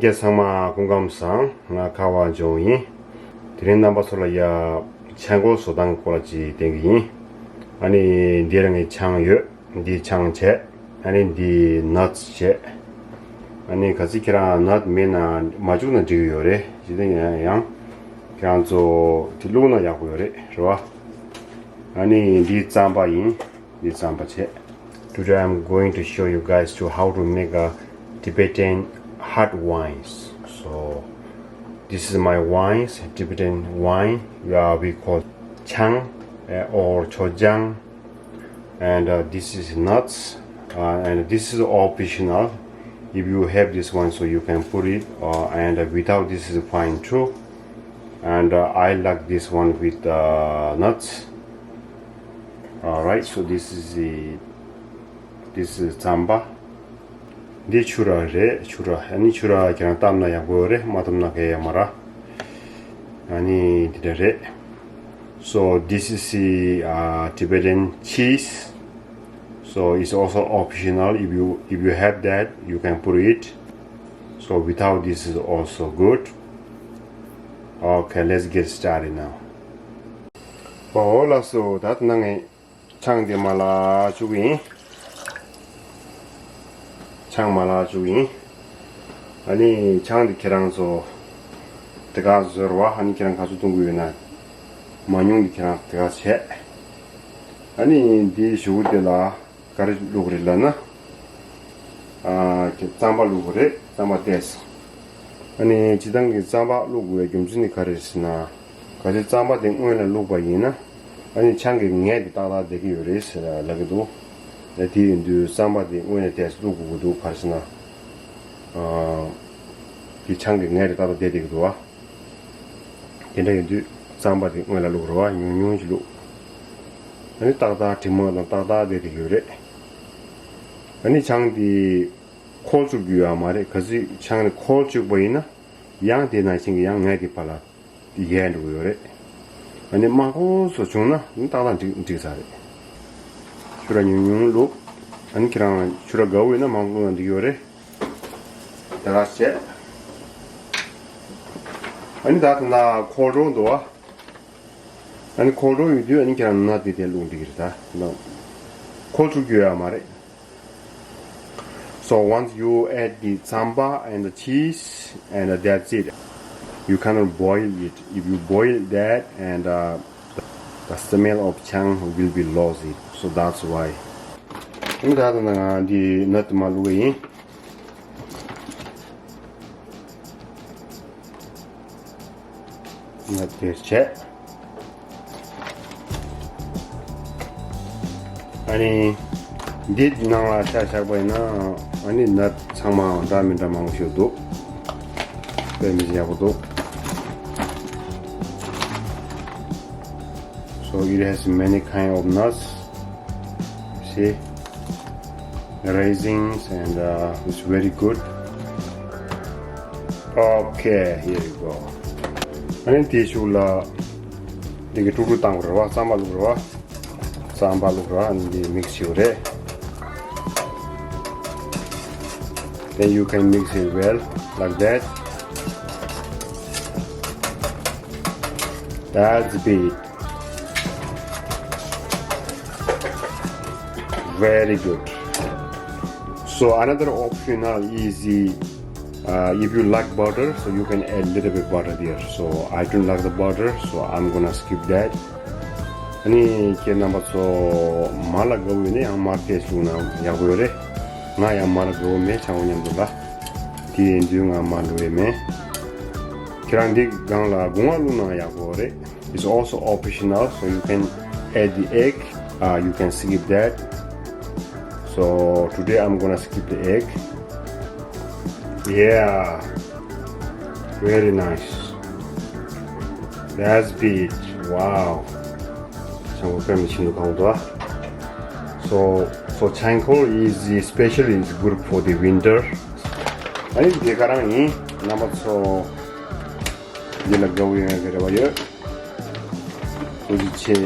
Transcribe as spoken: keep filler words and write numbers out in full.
ཁྱེད་ཚང་མ་སྐུ་ཁམས་བཟང་། ང་ཁ་བ་ཇོ་ཡིན། དེ་རིང་རྣམ་པ་ཚོ་ལ་ཡ་ཆང་ཁོལ་བཟོ་སྟངས་སྐོར་ལ་ཅིག་བསྟན་གྱི་ཡིན། ཨ་ནི་འདི་རང་གི་ཆང་ཡོད། འདི་ཆང་བྱས། ཨ་ནི་འདི་ནཊ་བྱས། ཨ་ནི་ག་ཚོད་ཁྱེད་རང་ནཊ་མེད་ན་མ་བཅུག་ན་འགྲིག་གི་ཡོད་རེད། ཇི་ལྟར་ཡིན་ཡང་ཁྱེད་རང་ཚོ་དེ་བླུགས་ན་ཡག་པོ་ཡོད་རེད། རེད་བ། ཨ་ནི་འདི་རྩམ་པ་ཡིན། འདི་རྩམ་པ་བྱས། Today I'm going to show you guys to how to make a Tibetan hot wines. So this is my wines, Tibetan wine. Uh, we call chang, uh, or chojang, and uh, this is nuts, uh, and this is optional. If you have this one, so you can put it, uh, and uh, without this is fine too. And uh, I like this one with uh, nuts. All right, so this is the, this is རྩམ་པ། འདི་ཕྱུར་ར་རེད། ཕྱུར་ར། ཨ་ནི་ཕྱུར་ར་ཁྱེད་རང་བཏབ་ན་ཡག་པོ་རེད། མ་བཏབ་ན་གལ་ཡོད་མ་རེད། ཨ་ནི་འདི་འདྲ་རེད། So this is the uh, Tibetan cheese. So it's also optional. If you, if you have that, you can put it. So without this is also good. Okay, let's get started now. ཨོ་ལགས་སོ། ད་ལྟ་ང་ཆང་འདི་མར་བླུགས་བཅུག་གི་ཡིན། ཆང་མར་བླུགས་བཅུག་གི་ཡིན། ཨ་ནི་ཆང་འདི་ཁྱེད་རང་ཚོ་དེ་ག་བཟོས་ར་བ། ཨ་ནི་ཁྱེད་རང་ག་ཚོད་བཏུང་གི་ཡོད་ན། མང་ཉུང་འདི་ཁྱེད་རང་དེ་ག་བྱས། ཨ་ནི་འདི་གཞུག་གུ་དེ་ལ་ག་རེ་བླུགས་རེད་ལབ་ན། ཨ། ཁྱེད་རྩམ་པ་བླུགས་རེད། རྩམ་པ་བལྟས་སོང་། ཨ་ནི་སྤྱིར་བཏང་གི་རྩམ་པ་བླུགས་དགོས་པའི་རྒྱུ་མཚན་ནི་ག་རེ་རེད་ཟེར་ན། གལ་སྲིད་རྩམ་པ་དེ་སྔོན་ལ་བླུགས་པ་ཡིན་ན། ཨ་ནི་ཆང་གི་ངད་དེ་ཏག་ཏག་བསྡད་ཀྱི་ཡོད་རེད་ཟེར་ལབ་ཀྱི་འདུག། ཨ། དེ་ཡིན་དུས་རྩམ་པ་དེ་སྔོན་ལ་བལྟས་བླུགས་དགོས་ཀྱི་འདུག། ག་རེ་ཟེར་ན། ཨ། དེ་ཆང་གི་ངད་དེ་ཏག་ཏག་བསྡད་བསྡད་ཀྱི་འདུག་བ། དེ་འདྲ་ཡིན་དུས་རྩམ་པ་དེ་སྔོན་ལ་བླུགས་ར་བ། ཉུང་ཉུང་ཅིག་བླུགས། ཨ་ནི་ཏག་ཏག་དྲི་མ་དང་ཏག་ཏག་བསྡད་བསྡད་ཀྱི་ཡོད་རེད། ཨ་ནི་ཆང་དེ་ཁོལ་བཅུག་རྒྱུ་ཡོད་མ་རེད། གལ་སྲིད་ཆང་དེ་ཁོལ་བཅུག་པ་ཡིན་ན། ཡང་དེ་ནང་བཞིན་གྱི་ཡང་ངད་དེ་ཕར་ལ་ཡལ་འགྲོ་གི་ཡོད་རེད། ཨ་ནི་མང་པོ་བཟོས་བྱུང་ན་ནི་ཏག་ཏག་འགྲིག་འགྲིག་ས་རེད། ཕྱུར་ར་ཉུང་ཉུང་བླུགས། ཨ་ནི་ཁྱེད་རང་ཕྱུར་ར་དགའ་བོ་ཡོད་ན་མང་པོ་བླུགས་ན་འགྲིག་ཡོད་རེད། དེ་ག་བྱས། ཨ་ནི་ད་ད་ན་ཁོལ་འགྲོ་འདུག་བ། ཨ་ནི་ཁོལ་འགྲོ་ཡོད་དུས་ཨ་ནི་ཁྱེད་རང་ནཊ་དེ་དེ་བླུགས་འགྲིག་གི་རེད། ད་ཁོལ་བཅུག་རྒྱུ་ཡོད་མ་རེད། So once you add the རྩམ་པ་and the cheese and that's it. You cannot boil it. If you boil that and uh, the smell of chang will be lost it. So that's why. ཨ་ནི་ད་ད་ན་ང་འདི་ནཊ་མར་བླུགས་ཡིན། ནཊ་དེ་བྱས། ཨ་ནི་འདི་ནང་ལ་ཤ་བཞག་པ་ཡིན་ན། ཨ་ནི་ནཊ་ཚང་མ་འདྲ་མི་འདྲ་མང་པོ་ཞིག་འདུག། དཔེ་མི་སྲིད་ཡག་པོ་འདུག། So it has many kind of nuts. See, raisins and uh, it's very good. Okay, here you go. ཨ་ནི་དེའི་གཞུག་ལ་འདི་གི་དཀྲུག་དཀྲུག་བཏང་དགོས་རེད་བ། རྩམ་པ་བླུགས་རེད་བ། རྩམ་པ་བླུགས་རེད་བ། ཨ་ནི་འདི་མིག་སི་བྱེད་དགོས་རེད། Then you can mix it well like that. That's it. Very good. So another optional is the, uh, if you like butter, so you can add little bit butter there. So I don't like the butter, so I'm gonna skip that. ཨ་ནི་ཁྱེད་རྣམ་པ་ཚོ་མར་ལ་དགའ་བོ་ཡོད་ན་ཡང་མར་བལྟས་བྱུང་ན་ཡག་པོ་ཡོད་རེད། ང་ཡང་མར་ལ་དགའ་བོ་མེད། ཆང་བོ་མཉམ་དུ་ལ། དེ་ཡིན་དུས་ང་མར་འགྲོ་ཡས་མེད། ཁྱེད་རང་འདི་སྒང་ལ་སྒོ་ང་བླུགས་ན་ཡག་པོ་རེད། It's also optional, so you can add the egg, uh, you can skip that. So today I'm gonna skip the egg. Yeah, very nice. That's it. Wow. ཆང་བོ་དཔེ་མི་ཆེན་པོ་གང་འདུག། So, so ཆང་ཁོལ་is especially is good for the winter. ཨ་ནི་དེ་ག་རང་ཡིན། རྣམ་པ་ཚོ་འདི་ལ་དགའ་བོ་ཡོང་ཡག་གི་རེ་བ་ཡོད། ཐུགས་རྗེ་ཆེ།